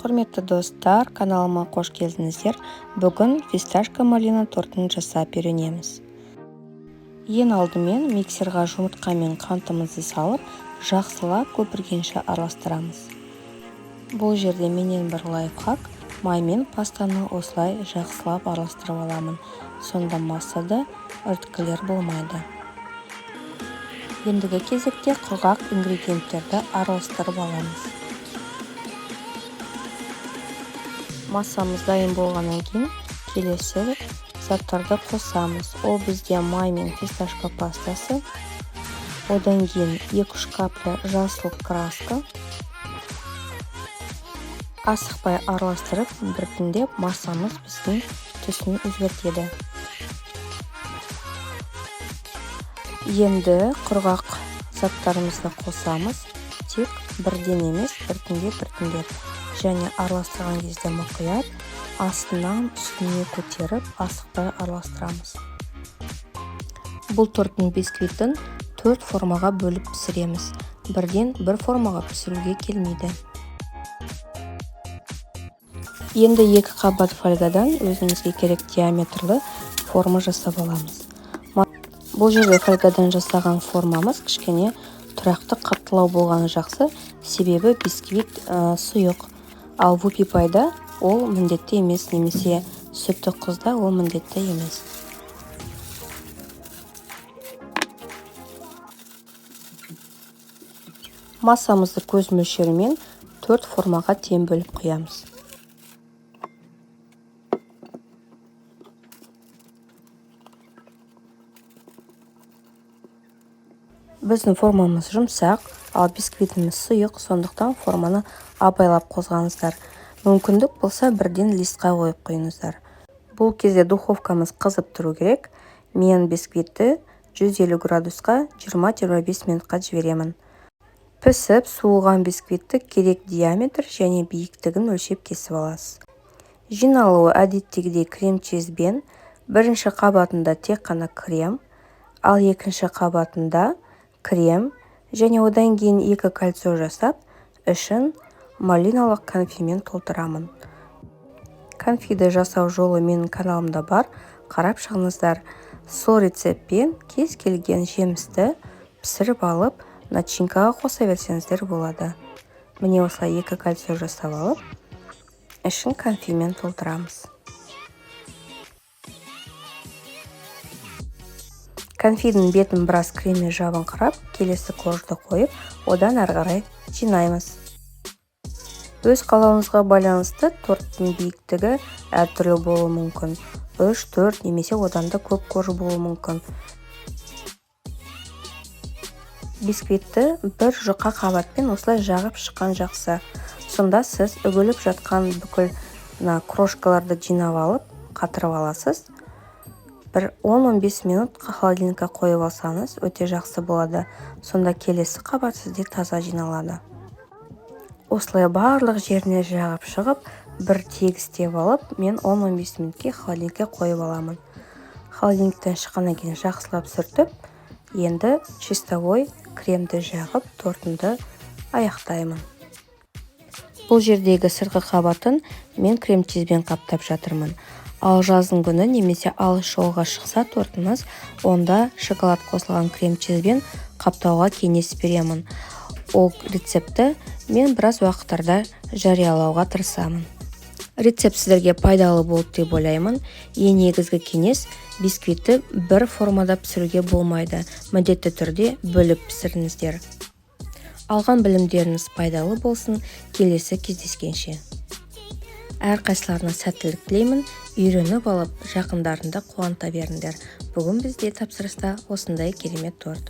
Құрметті достар, каналыма қош келдіңіздер. Бүгін фисташка малина тортын жасап үйренеміз. Ең алдымен миксерға жұмыртқа мен қантымызды салып, жақсылап көпіргенше араластырамыз. Бұл жерде менен бір лайфхак: май мен пастаны осылай жақсылап араластырып аламын. Сонда массада іріткілер болмайды. Ендігі кезекте құрғақ ингредиенттерді араластырып аламыз. Массамыз дайын болғаннан кейін келесі заттарды қосамыз. Ол бізде май мен фисташка пастасы, одан кейін 2-3 капля жасыл краска. Асықпай араластырып, біртіндеп массамыз біздің түсін өзгертеді. Енді құрғақ заттарымызды қосамыз, тек бірден емес, біртіндеп. Және араластырған кезде мұқият астынан үстіне көтеріп, асықпай араластырамыз. Бұл торттың бисквитін 4 формаға бөліп пісіреміз. Бірден бір формаға пісіруге келмейді. Енді 2 қабат фольгадан өзімізге керек диаметрлі форма жасап аламыз. Бұл жерде фольгадан жасаған формамыз кішкене тұрақты қаттылау болғаны жақсы, себебі бисквит сұйық. Ал вупи-пайда ол міндетті емес, немесе сүтті қызда ол міндетті емес. Массамызды көз мөлшерімен 4 формаға тең бөліп құямыз. Біздің формамыз жұмсақ, ал бисквитіміз сұйық, сондықтан форманы абайлап қозғаңыздар. Мүмкіндік болса, бірден листқа қойып қойыңыздар. Бұл кезде духовкамыз қызып тұру керек. Мен бисквитті 150 градусқа 20-25 минутқа жіберемін. Пісіп, суыған бисквитті керек диаметр және биіктігін өлшеп кесіп аласыз. Жиналуы әдеттегідей крем-чизбен. Бірінші қабатында тек қана крем, ал екінші қабатында крем және одан кейін 2 кольцо жасап, ішін малиналық конфимен толтырамын. Конфиді жасау жолы менің каналымда бар, қарап шығыңыздар. Сол рецептпен кез келген жемісті пісіріп алып, начинкаға қоса берсеңіздер болады. Міне осылай 2 кольцо жасап алып, ішін конфимен толтырамыз. Конфидің бетін біраз креммен жабыңқырап, келесі коржды қойып, одан әрі қарай жинаймыз. Өз қалауыңызға байланысты торттың биіктігі әртүрлі болуы мүмкін. 3, 4 немесе одан да көп корж болуы мүмкін. Бисквитті бір жұқа қабатпен осылай жағып шыққан жақсы. Сонда сіз үгіліп жатқан бүкіл мына крошкаларды жинап алып, қатырып аласыз. Бір 10-15 минут холодильникке қойып алсаңыз, өте жақсы болады. Сонда келесі қабат сізде таза жиналады. Осылай барлық жеріне жағып шығып, бір тегістеп алып, мен 10-15 минутке холодильникке қойып аламын. Холодильниктен шыққаннан кейін жақсылап сүртіп, енді чистовой кремді жағып, тортымды аяқтаймын. Бұл жердегі сыртқы қабатын мен крем-чизбен қаптап жатырмын. Ал жаздың күні немесе алыс жолға шықса тортыңыз, онда шоколад қосылған крем-чизбен қаптауға кеңес беремін. Ол рецептті мен біраз уақыттарда жариялауға тырысамын. Рецепт сіздерге пайдалы болды деп ойлаймын. Ең негізгі кеңес: бисквитті бір формада пісіруге болмайды. Міндетті түрде бөліп пісіріңіздер. Алған білімдеріңіз пайдалы болсын. Келесі кездескенше. Әрқайсыларына сәттілік тілеймін. Үйреніп алып, жақындарыңды қуанта беріңдер. Бүгін бізде тапсырыста осындай керемет торт.